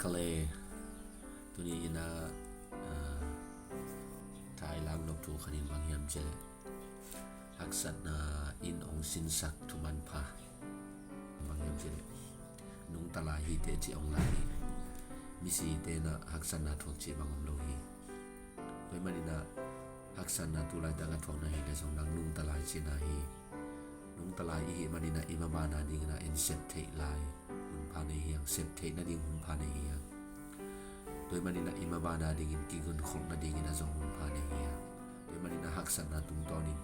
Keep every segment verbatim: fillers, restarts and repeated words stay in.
Ale, tuni in a, ah, thailak nop thu khat in bang hiam cih leh, haksatna in hong sinsak thu manpha. Bang hiam cih leh, nungta lai hi teh cih hong lak hi. Misite in a haksatna thuak cih bang om lo hi. Tua ahih manin a haksatna tu laitak a thuak na hih leh zong nang nungta lai cihna hi. Nungta lai i hih manin a i maban a dingin a en sep theih lai hun pha nei hi hang, sep theih nading hun pha nei hi hang. Tua ahih manin a i maban a dingin kiginkholh nadingin a zong hun pha nei hi hang. Tua ahih manin a haksatna tungtawnin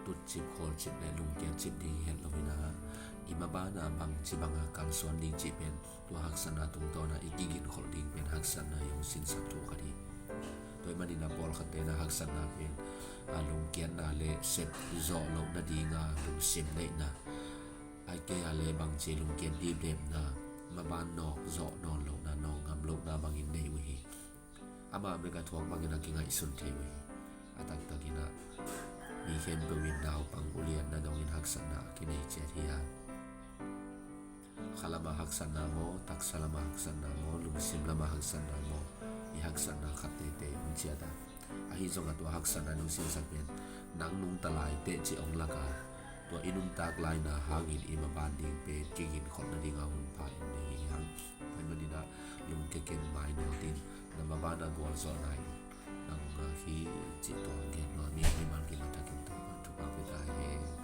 tutcip, khawlcip le lungkiatcip ding hi het lo in a, i maban a bangci banga kalsuan ding cih pen tua haksatna tungtawn a i kiginkholh ding pen haksatna in hong sinsak thu khat hi. Tua ahih manin a pawlkhatte in a haksatna pen a lungkiatna le sep zawh loh nading a lungsim neihna, ahih kei a leh bangci lungkiat dipdepna, maban nawk zawh nawn lohna, nawk ngam lohna bangin nei uh hi. Amah bek a thuak bangin a kingaihsun thei uh hi. A taktakin a mi khempeuh in naupang ulian na dongin haksatna a kinei ciat hi a, kha lama haksatna maw, taksa lama haksatna maw, lungsim lama haksatna maw, i haksatna khat teitei om ciat a, ahi zong a tua haksatna in hong sinsak pen nang nungta lai teh cih hong lak a, tua i nuntak laina hangin i maban ding pen kiginkholh nading a hun pha in nei hi hang. Tua ahih manin a lungkia ken, mainawt in, na maban a gualzawhna in nang, ah, hi cih tua gen nuam ing. Mimal kim a takin Topa thupha pia ta hen.